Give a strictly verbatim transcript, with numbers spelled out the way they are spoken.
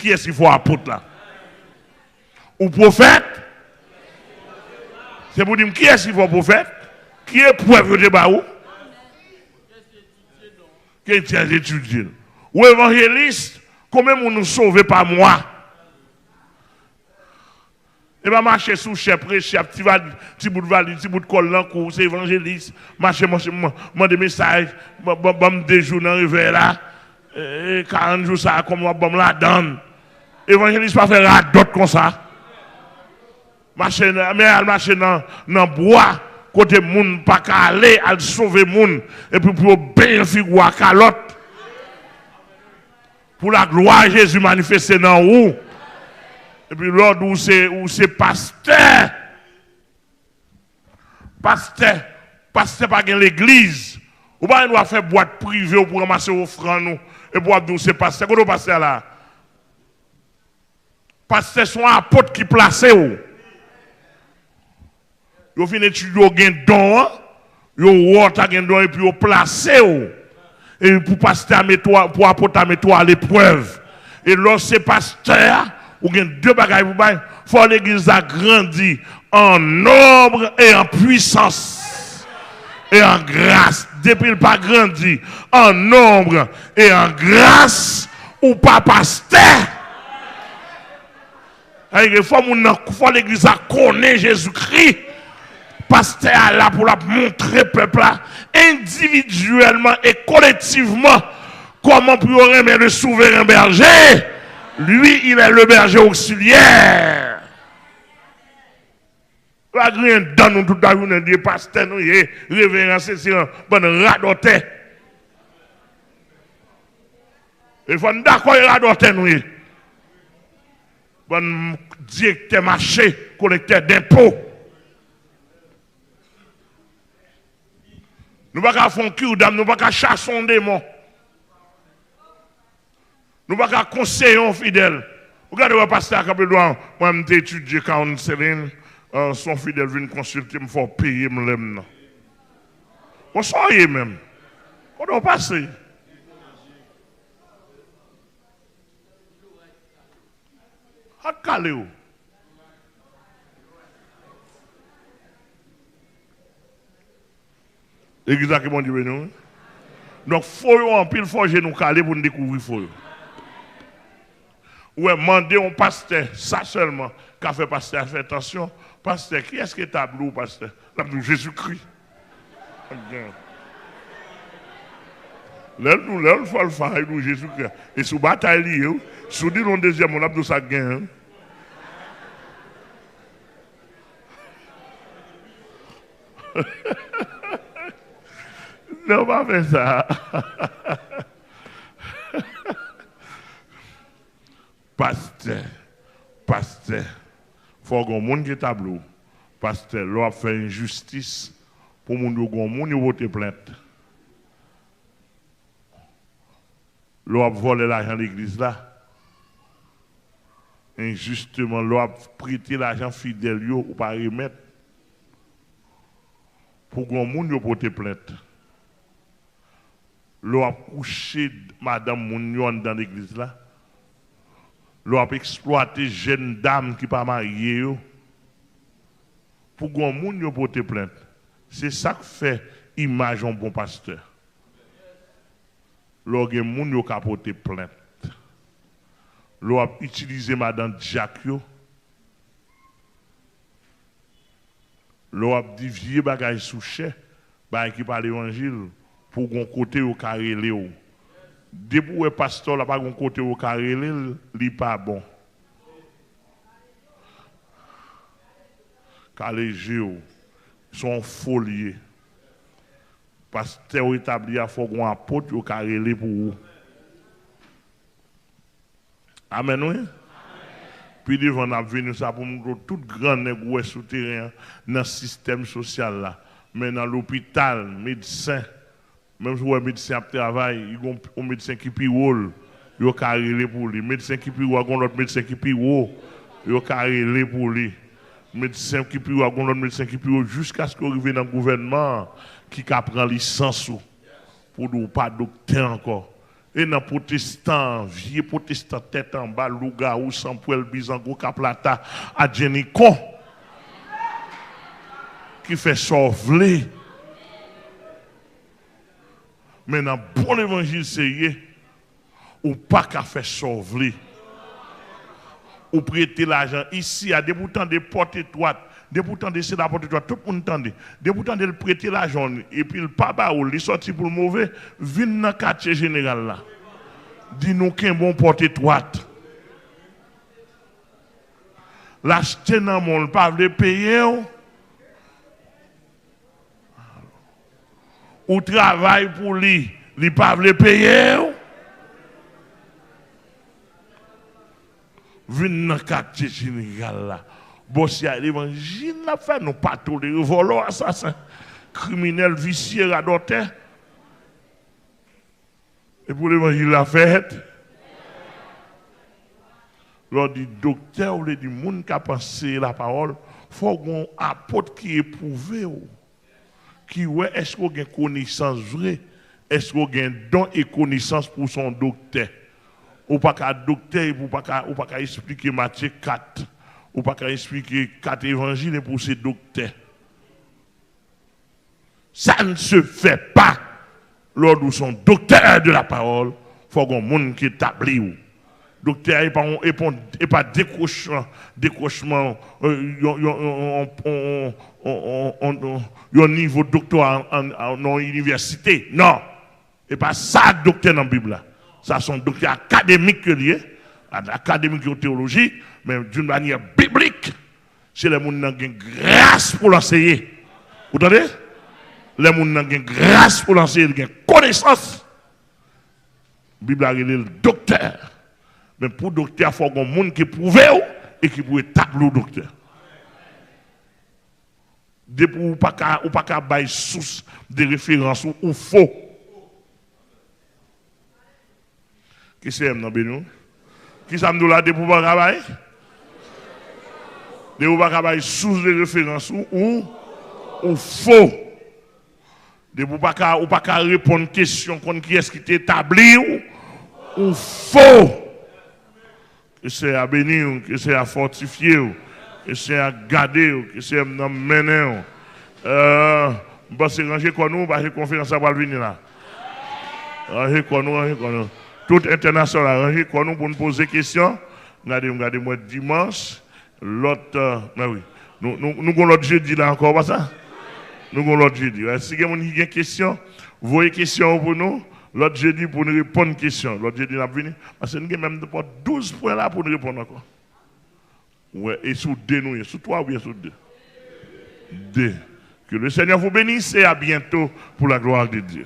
Kiyès ki fè w apot la? Ou pwofèt? Se pou di m kiyès ki fè w pwofèt? Ki eprèv yo te ba ou? Ki etidye l? Ou evanjelis? Konbyen moun ou sove pa mwa? E pa mache sou chè, preche, ap ti valiz, ti bout valiz, ti bout kòl nan kou, se evanjelis, mache, mache, man-, mande mesaj, ban, ban, ban m de jou nan revèy la, e, e, karant jou sa a, kòman w ap ban m ladann? Evanjelis pa fè radòt konsa. Mache nan, men al mache nan, nan bwa, kote moun pa ka ale, al sove moun, epi pou yo benyen figi w a kalòt. Pou laglwa Jezi manifeste nan ou. Epi lè w di w se, ou se pastè. Pastè, pastè pa gen legliz. Ou pa gen dwa fè bwat prive w pou ranmase ofrann ou. Epi w ap di w se pastè. Kote w pastè a la? Pastè se yon apot ki plase w. Yo fin etidye w gen don an, yo wè w ta gen don epi yo plase w. E pou pastè a mete w, pou apot la mete w aleprèv. E lè w se pastè a, ou gen de bagay pou bay. Fò legliz la grandi en nombre et en puissance et en grâce. Depi l pa grandi en nombre et en grâce, ou pa pastè. Sa vle di fò moun nan, fò legliz la konnen Jezikri. Pastè a la pou l ap montre pèp la endividyèlman e kolektivman kòman pou yo renmen le souveren bèje. Lui, il est le berger auxiliaire. Pa griyen dan nou tout lajounen, di pastè nou ye, reveran sesi, bann radòtè. E fò n dakò e radòtè nou ye. Bann direktè mache, kolektè denpo. Nou pa ka fè yon kirdam, nou pa ka chase yon demon. Nou pa ka konseye yon fidèl. Ou gade wè pastè a kanpe dwa, mwen m te etidye counseling, euh, se yon fidèl vin konsilte m, fò w peye m lè m nan. Bon, sa w ye menm? Kote w pase? Ak kale w. Legliz la, ke Bondye beni w. Donk, fo yo anpil, fò je nou kale pou n dekouvri fo yo. Ou wè, mande yon pastè, sa sèlman ka fè pastè a fè tansyon. Pastè, kiyès ki tablo w, pastè? L ap di w, Jezikri. Lè l di w, lè l fò l fay, li di w, Jezikri. E sou batay li ye, wi. Si w di l yon dezyèm mo, l ap di w sa k genyen, wi. Non, pa fè sa. Pastè, pastè, fò gon moun ki tablo w. Pastè, lè w ap fè enjistis pou moun yo, gon moun yo pote plent. Lè w ap vòlè lajan legliz la, enjisteman, lè w ap prete lajan fidèl yo, ou pa remèt, pou gon moun yo pote plent. Lè w ap kouche madanm moun yo anndan legliz la, lè w ap eksplwate jèn dam ki pa marye yo, pou gon moun yo pote plent. Se sa k fè imaj yon bon pastè. Lè w gen moun yo ka pote plent. Lè w ap itilize madan dyak yo. Lè w ap di vye bagay sou chè, bagay ki pa levanjil, pou gon kote yo ka rele w. Depi w wè pastè w la pa gon kote yo ka rele l, li pa bon. Kale je w, se yon fo l ye. Pastè w etabli a, fò gon apot yo ka rele pou ou. Amèn, wi. Pi devan, n ap vini sa pou m montre w tout gran nèg ou wè sou teren an, nan sistèm sosyal la. Men nan lopital, medsen, menm si w wè medsen ap travay, li gon yon medsen ki pi wo l, yo ka rele pou li. Medsen ki pi wo a, gon lòt medsen ki pi wo, yo ka rele pou li. Medsen ki pi wo a, gon lòt medsen ki pi wo, jiskaske w rive nan gouvènman an, ki ka pran lisans ou, pou di w pa doktè ankò. E nan pwotestan, vye pwotestan tèt anba, lougawou, sanpwèl, bizango, kaplata, adjenikon, ki fè sa w vle. Men nan bon levanjil serye, ou pa ka fè sa w vle. Ou prete lajan isi a, depi w tande pòt etwat, depi w tande se la pòt etwat, tout moun tande. Depi w tande l prete lajan w, epi l pa ba ou l, li sòti pou l move, vin nan katye jeneral la. Di nou kenbe yon pòt etwat. L achte nan men w, l pa vle peye w. Ou travay pou li, li pa vle peye w. Vin nan katye jeneral la. Bòs ya, levanjil n ap fè, nou pa tolere vòlò, asasen, kriminèl, visye, radòtè. E pou levanjil la fèt, lè w di doktè, ou vle di moun k ap anseye lapawòl, fò w gen yon apot ki epwouve w, ki wè èske w gen konesans vre, èske w gen don e konesans pou w se yon doktè. Ou pa ka doktè epi w pa ka, ou pa ka esplike Matye kat, ou pa ka esplike kat evanjil epi w se doktè. Ça ne se fait pas. Lè w di w se yon doktè de la pawòl, fò gen yon moun ki etabli w. Doktè a, e pa yon, e pa yon, e pa dekwochman, dekwochman, euh, yon, yon, yon, yon, yon, yon, yon, yon, yon nivo doktora an, an, nan yon inivèsite. Non. E pa sa doktè nan Bib la. Sa se yon doktè akademik ke li ye, akademik yo teyolojik, men d'une manière biblique, se lè moun nan gen gras pou l anseye. Ou tande? Lè moun nan gen gras pou l anseye, li gen konesans. Bib la rele l doktè. Men pou doktè, fò gen moun ki pwouve w e ki pou etabli w doktè. Depi ou pa ka, ou pa ka bay sous de referans ou, ou fo. Ke Senyè m nan beni w. Kisa m di w la, depi ou pa ka bay? Depi ou pa ka bay sous de referans ou, ou, ou fo. Depi ou pa ka, ou pa ka reponn kesyon konn kiyès ki te etabli w, ou fo. Ke Senyè a beni w, ke Senyè a fòtifye w, ke Senyè a gade w, ke Senyè m nan mennen w. Euh, m panse ranje kò nou, paske konferans la pral vini la. Ranje kò nou, ranje kò nou. Tout entènasyonal la, ranje kò nou pou n poze kesyon. Gade m, gade m wè dimanch. Lòt, euh, mè wi. Nou, nou, nou gon lòt jedi la ankò, pa sa? Nou gon lòt jedi. Wè, si gen moun ki gen kesyon, voye kesyon yo pou nou. Lòt jedi pou n reponn kesyon. Lòt jedi n ap vini. Paske n gen menm douz pwen la pou n reponn ankò. Wè, e sou de nou ye, sou twa oubyen sou de? De. Que le Seigneur vous bénisse et à bientôt pour la gloire de Dieu.